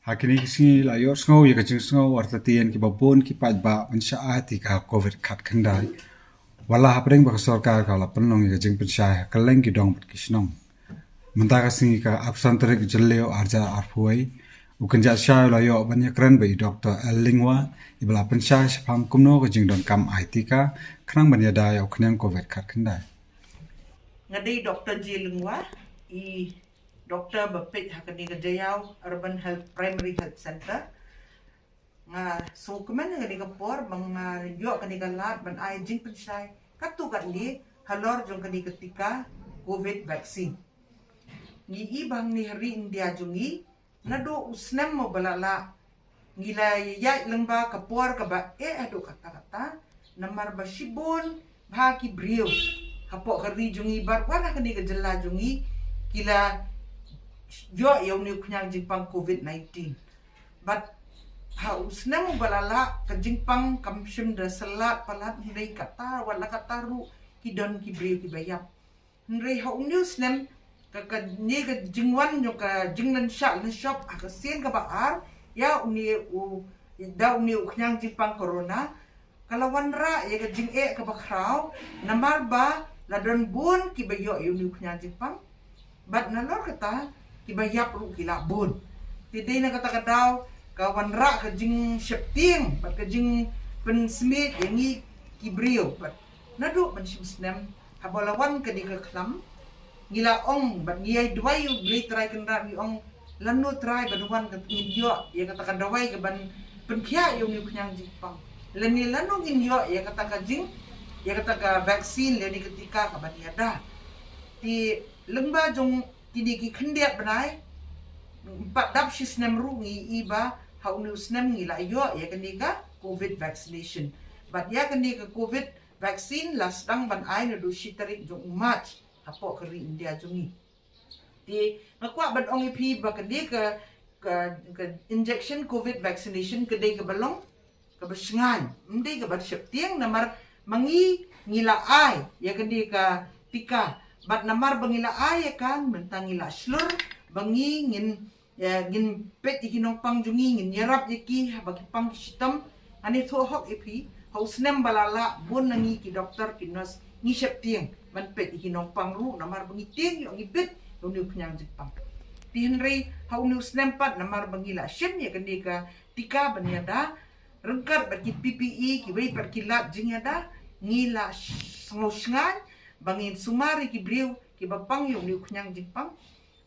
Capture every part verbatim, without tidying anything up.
Ha kine ki sngi la ïohsngew ïa ka jingsngew artatien kiba bun ki paidbah ban shah ai tika covid khatkhyndai. Wat la hapdeng ba ka sorkar ka la pynlong ïa ka jingpynshai ha kylleng ki dong bad ki shnong. Mynta ka sngi ka arphew san tarik Jylliew arhajar arphew wei, u kynjah shai u la ïoh ban ïakren bad i Doktor L Lyngwa, iba la pynshai shaphang kumno ka jingdonkam ai tika khnang ban ïada ïa u khñiang covid khatkhyndai. Nga dei Doktor J Lyngwa, i doktor ba peit ha kane ka Jaïaw Urban Health, Primary Health Centre. Nga sngewkmen ha kane ka por ba nga ïoh kane ka lad ban ai jingpynshai katto katne halor jong kane ka tika covid vaccine. Ngi i ba hangne ha ri India jong ngi, naduh u snem mo ba la lah, ngi la ïaid lyngba ka por kaba eh haduh katta katta, namar ba shibun bha ki briew hapoh ka ri jong ngi bad wat ha kane ka jylla jong ngi ki la ïoh ïa une u khñiang jingpang covid nineteen. Bad ha u snem uba la lah, ka jingpang kam shym da syllat palat, hynrei katta wat la katta ruh ki don ki briew kiba ïap. Hynrei ha une u snem, ka, kane ka jingwan jong ka jinglynshah lynshop ha ka sien kaba ar ïa une u, da une u khñiang jingpang corona, ka la wanrah ïa ka jingeh kaba khraw, namar ba la don bun kiba ïoh ïa une u khñiang jingpang. Bad nalor kata, kiba ïap ruh ki la bun. Te dei na kata ka daw ka wanrah ka jingsheptieng bad ka jingpynsmit ïa ngi ki briew. Bad naduh ban shim snem, haba la wan kane ka khlam, ngi la ong bad ngi ïa duwai ïa U Blei Trai Kynrad, ngi ong, lano Trai ban wan ka ngin ïoh ïa kata ka dawai kaban pynkhiah ïa une u khñiang jingpang, lane lano ngin ïoh ïa kata ka jing, ïa kata ka vaccine lane ka tika kaban ïada. Te lyngba jong kine ki khyndiat bnai, ym pat dap shi snem ruh ngi i ba ha une u snem ngi la ïoh ïa kane ka covid vaccination. Bad ïa kane ka covid vaccine la sdang ban ai naduh shi tarik jong u March hapoh ka ri India jong ngi. Te nga kwah ban ong ïa phi ba kane ka, ka, ka injection covid vaccination ka dei kaba long kaba shngaiñ, ym dei kaba sheptieng, namar ma ngi ngi la ai ïa kane ka tika. Bad namar ba ngi la ai ïa ka, mynta ngi la shlur ba ngi ngin, eh, ngin peit ïa ki nongpang jong ngi, ngin ïarap ïa ki haba ki pang ki shitom. Ngan ïathuh hok ïa phi, ha u snem ba la lah, bun na ngi ki doktor ki nurse ngi sheptieng ban peit ïa ki nongpang ruh, namar ba ngi tieng ïoh ngi bit ïa une u khñiang jingpang. Te hynrei ha une u snem pat, namar ba ngi la shim ïa kane ka tika ban ïada, ryngkat bad ki P P E, kiwei pat ki lad jingïada, ngi la sh-, sngew shngaiñ ba ngin sumar ïa ki briew kiba pang ïa une u khñiang jingpang.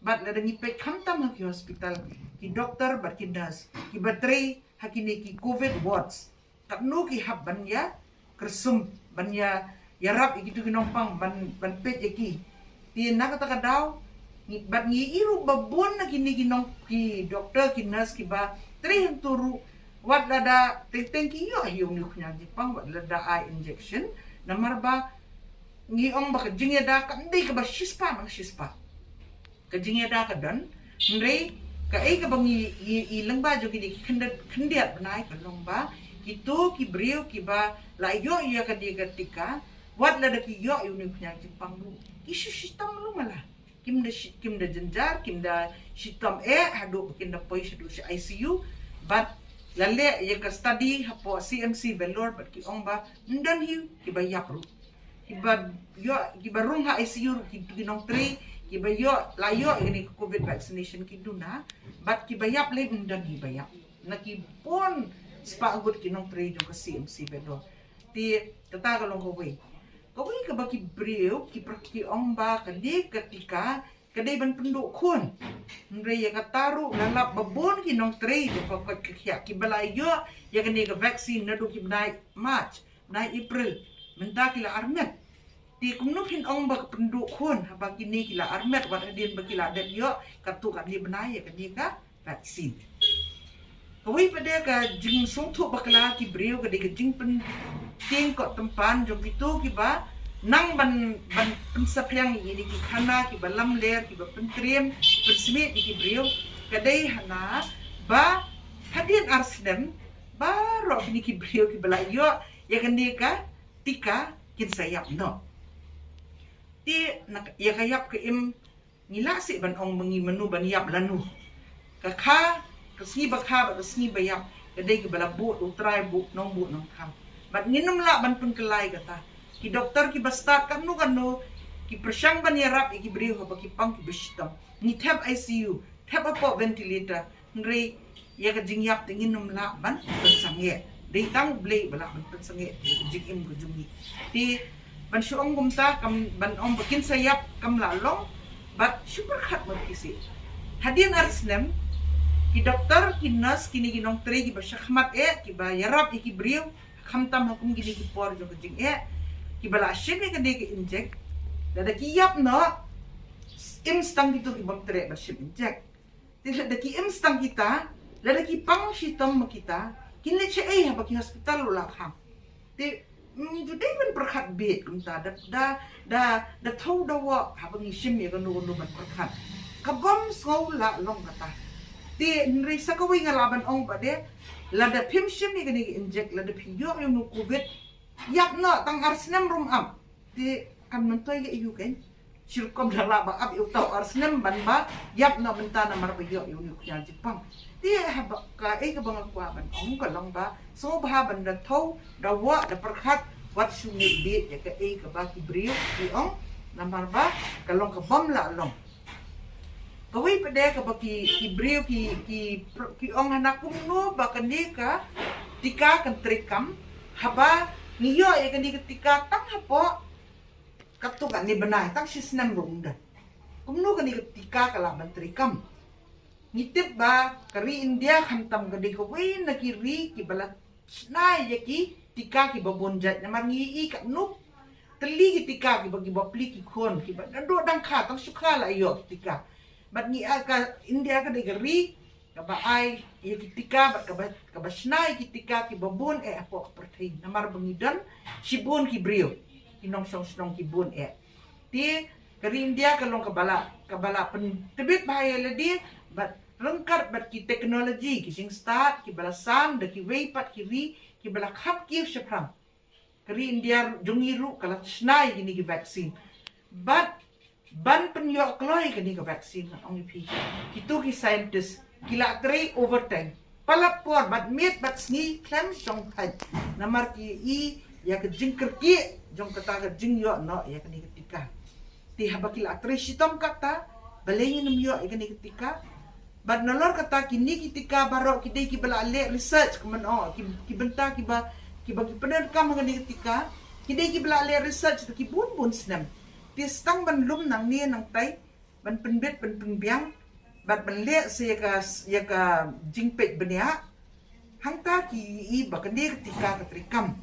Bad lada ngi peit khamtam ha ki hospital, ki doktor bad ki nurse kiba trei ha kine ki covid wards, katno ki hap ban ïa kyrsum, ban ïa, ïarap ïa kitu ki nongpang, ban, ban peit ïa ki. Te na kata ka daw, ngi, bad ngi i ruh ba bun na kine ki nong, ki doktor, ki nurse kiba trei hangto ruh, wat lada teng teng ki ïoh ïa une u khñiang jingpang, wat lada ai injection, namar ba ngi ong ba ka jingïada kam dei kaba shispah na shispah. Ka jingïada ka don, hynrei kaei kaba ngi i, i lyngba jong kine ki khyndiat, khyndiat bnai ka long ba kito ki briew kiba la ïoh ïa kane ka tika, wat lada ki ïoh ïa une u khñiang jingpang ruh, ki shu shitom lum la. Kim da shi-, kim da jynjar, kim da shitom eh, haduh ba kin da poi shaduh sha I C U. Bad la leh ïa ka study hapoh C M C Vellore bad ki ong ba ym don hi kiba ïap ruh. Kiba ïoh, kiba rung ha I C U ruh ki, ki nongtrei kiba ïoh, la ïoh ïa kane ka covid vaccination ki duna, bad kiba ïap lei ym don hi ba ïap. Na ki bun spah ngut ki nongtrei jong ka C M C Vellore. Te kata ka long kawei. Kawei kaba ki briew ki pra-, ki ong ba kane ka tika ka dei ban pynduh khun. Hynrei ïa kata ruh la lap ba bun ki nongtrei jong ka koit ka khiah kiba la ïoh ïa kane ka vaccine naduh ki bnai March, bnai April, mynta ki la armet. Te kumno phin ong ba ka pynduh khun haba kine ki la armet, wat hadien ba ki la dep ïoh katto katne bnai ïa kane ka vaccine. Kawei pat de ka jingsngewthuh bakla ki briew ka dei ka jingpyntieng kot tympan jong kito kiba nang ban, ban pynsaphriang ïa kine ki khana kiba lamler, kiba pyntriem pynsmit ïa ki briew. Ka dei hana ba hadien ar snem baroh kine ki briew kiba la ïoh ïa kane ka tika kin sa ïap noh. Te na ka, ïa ka ïap ka im, ngi lah seh ban ong ba ngi mano ban ïap lano. Ka kha, ka Sngi ba kha bad sngi ba ïap ka dei kaba la buh da u trai buh nongbuh nongthaw. Bad ngin ym lah ban pynkylla ïa kata. Ki doktor kiba stad katno katno ki pyrshang ban ïarap ïa ki briew haba ki pang kiba shitom. Ngi thep I C U, thep hapoh ventilator, hynrei ïa ka jingïap te ngin ym lah ban pynsangeh. Dei tang U Blei ba lah ban pynsangeh ïa ka jingim ka jong ngi. Te ban shu ong kumta, kam, ban ong ba kin sa ïap kam lah long, bad shu pyrkhat ma phi seh. Hadien ar snem ki doktor, ki nurse, kine ki nongtrei kiba shakhmat eh, kiba ïarap ïa ki briew, khamtam ha kum kine ki por jong ka jingeh, kiba la shim ïa kane ka injek, lada ki ïap noh, im stang kito ki bym treh ban shim injek. Te lada ki im stang kita, lada ki pang shitom ma kita, kin leit shaei haba ki hospital u la khang? Te, mm, ju dei ban pyrkhat beit kumta, da, da, da, da thew da wah haba ngi shim ïa kano kano ban pyrkhat. Ka bym sngew lah long kata. Te hynrei sa kawei nga lah ban ong pat de, lada phim shim ïa kane ka injek, lada phi ïoh ïa une u covid, ïap noh tang ar snem ruh ym ap. Te kan myntoi ïa u kein. Shi rukom da lah ba ap ïa uta u ar snem ban ba ïap noh mynta namar ba ïoh ïa une u khñiang jingpang. Te haba kaei kaba nga kwah ban ong ka long ba sngewbha ban da thew da wah da pyrkhat, wat shu ngeit beit ïa kaei kaba ki briew ki ong, namar ba ka long ka bym lah long. Kawei pat de kaba ki, ki briew ki, ki, ki ong hana kumno ba kane ka tika kan treikam, haba ngi ïoh ïa kane ka tika tang hapoh katto katne bnai, tang shi snem ruh ym don. Kumno kane ka tika ka lah ban treikam? Ngi tip ba ka ri India khamtam ka dei kawei na ki ri kiba la shna ïa ki tika kiba bun jait, namar ngi ïohi katno tylli ki tika kiba, kiba plie ki khun, kiba dang duh dang kha, tang shu kha la ïoh ki tika. Bad ngi, ah, ka India ka dei ka ri kaba ai ïa ki tika bad kaba, kaba shna ïa ki tika kiba bun eh hapoh ka pyrthei, namar ba ngi don shibun ki briew, ki nongshong shnong ki bun eh. Te ka ri India ka long kaba la, kaba la pyntbit bha ïa lade bad ryngkat bad ki technology, ki jingstad kiba la san da kiwei pat ki ri kiba la khapkiew shaphrang. Ka ri India jong ngi ruh ka la shna ïa kine ki vaccine. Bad ban pynïoh kloi kane ka vaccine, ngan ong ïa phi, kito ki scientist ki la trei overtime, palat por bad miet bad sngi khlem shong thait, namar ki ïohi ïa ka jingkyrkieh jong kata ka jingïoh noh ïa kane ka tika. Te haba ki la trei shitom kata, balei ngin ym ïoh ïa kane ka tika? Bad nalor kata, kine ki tika baroh ki dei kiba la leh research, kumno, ki, ki bynta kiba, kiba ki pyndonkam ha kane ka tika, ki dei kiba la leh research da ki bun bun snem. Te sdang ban lum nangne nangtai, ban pynbit, ban pynbiang, bad ban leh sa ïa ka, ïa ka jingpeit bniah. Hangta ki ïohi ba kane ka tika ka treikam.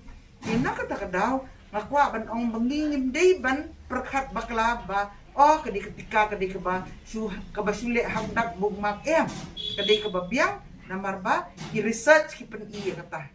Te na kata ka daw nga kwah ban ong ba ngi ngim dei ban pyrkhat bakla ba, oh, ka dei ka tika ka dei kaba shu, kaba shu leh ha u dak bookmark, em. Ka dei kaba biang namar ba ki research ki pyni ïa kata.